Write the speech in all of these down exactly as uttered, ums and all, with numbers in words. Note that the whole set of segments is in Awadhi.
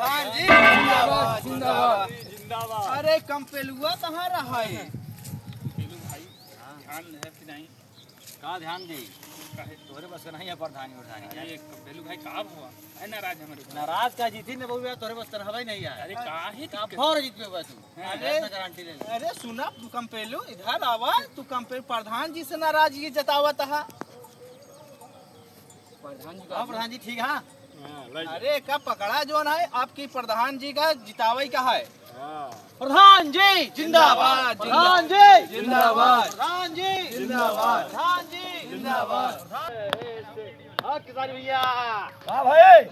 प्रधान जी जिंदाबाद, जिंदाबाद। जिंदाबाद। अरे कंपेलुआ कहाँ रहा है? कंपेलू भाई, ध्यान है कि नहीं? का ध्यान दे? काहे? तोहरे बस का नहीं है प्रधानी उरधानी। अरे कंपेलू भाई, का हुआ? है नाराज हमारे ऊपर। नाराज का जीती न बउआ, तोहरे बस का रहबे नहीं है। अरे काहे का दिक्कत? भौर जीत पे बस तू। हाँ। अरे, इतना गारंटी ले ले। अरे सुना, तू कंपेलू इधर आवा, तू कंपेलू प्रधान जी से नाराजगी जतावत हा। प्रधान जी का हाँ, प्रधान जी ठीक है। हाँ, लाई जा। अरे का पकड़ा जोन है, आपकी प्रधान जी का जितावई का है। हाँ। प्रधान जी जिंदाबाद, प्रधान जी जिंदाबाद, प्रधान जी जिंदाबाद, प्रधान जी जिंदाबाद। हाँ, किसान भैया। हाँ भाई।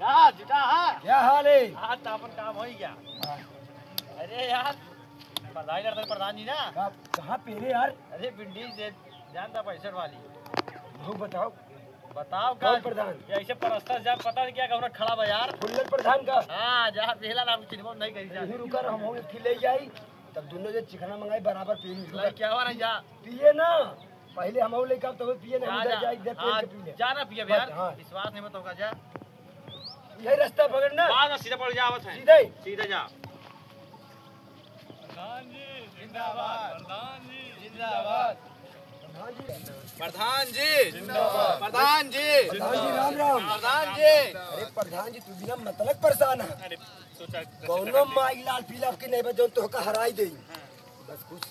का जुटा है? क्या हाल है? हाँ, तो अपन काम हो ही गया। हाँ। अरे यार, प्रधान यार, प्रधान जी ना। का, कहाँ पे रे यार? अरे, बिंडी से जानता पैंसठ वाली। वो बताओ। बताओ का? कौन प्रधान? ये ऐसे परस्ता जा, पता नहीं क्या कौन खड़ा बा यार। फुल्लर प्रधान का? हाँ, जा, पहला नाम चिन्हबो नहीं करी जा। यही रुका रहा, हम एक ठे ले जाई, तब दोनों जे चिखना मंगाई, बराबर पी ली। लाई क्या हुआ नहीं जा? पिए ना, पहले हम और लेकर तब पिए नहीं, जा, उधर जा। जाई, इधर पेड़ हाँ, के पी ले। जा ना पिए बस, यार, हाँ। विश्वास नहीं मत होगा, जा। यही रास्ता पकड़ ना। हाँ, ना, सीधा पड़ जा, आवत है। सीधे। सीधे जा। प्रधान जी जिंदाबाद, प्रधान जी जिंदाबाद। प्रधान जी जिंदाबाद। प्रधान जी। प्रधान जी, राम राम। प्रधान जी। अरे प्रधान जी, तू बिना मतलब परेशान है। अरे, सोचा, कौनो माई लाल पीला के नहीं बा, जौन तोहका हराई दे। हाँ। बस कुछ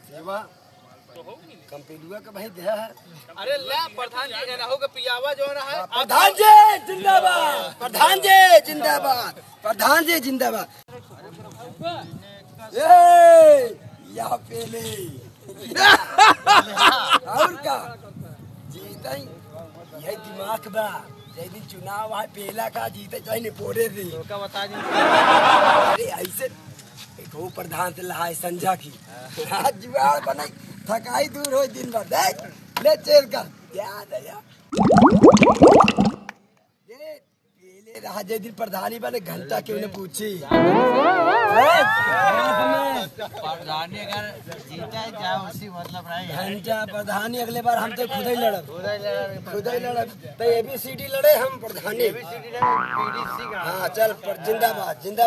सेवा तो हो गई। कंपेलुआ के भाई देह है। अरे ले प्रधान जी, एनहू के पियावा जौन है। प्रधान जी जिंदाबाद, प्रधान जी जिंदाबाद, प्रधान जी जिंदाबाद। ए, या पेले। और का? जीतई, यही दिमाग बा। जय दिन चुनाव आए, पेला का जीते, चाहे निपोरे दी। तो का बता दी? अरे, ऐसे एक वो प्रधान से लहाए संझा की। आज जुगाड़ बनाई, थकाई दूर हो दिन भर। देख, ले चेर का। याद है यार। ये पहले रहा जे दिन प्रधानी बने घंटा क्यों ने पूछी? प्रधानी अगर जीता है, चाहे उसी मतलब रहे। घंटा प्रधानी अगले बार हम तो खुद ही लड़ब। खुद ही लड़ब। खुद ही लड़ब। तो एबीसीडी लड़े हम प्रधानी। एबीसीडी लड़े, पीडीसी का। हाँ, चल, पर जिंदाबाद, जिंदाबाद।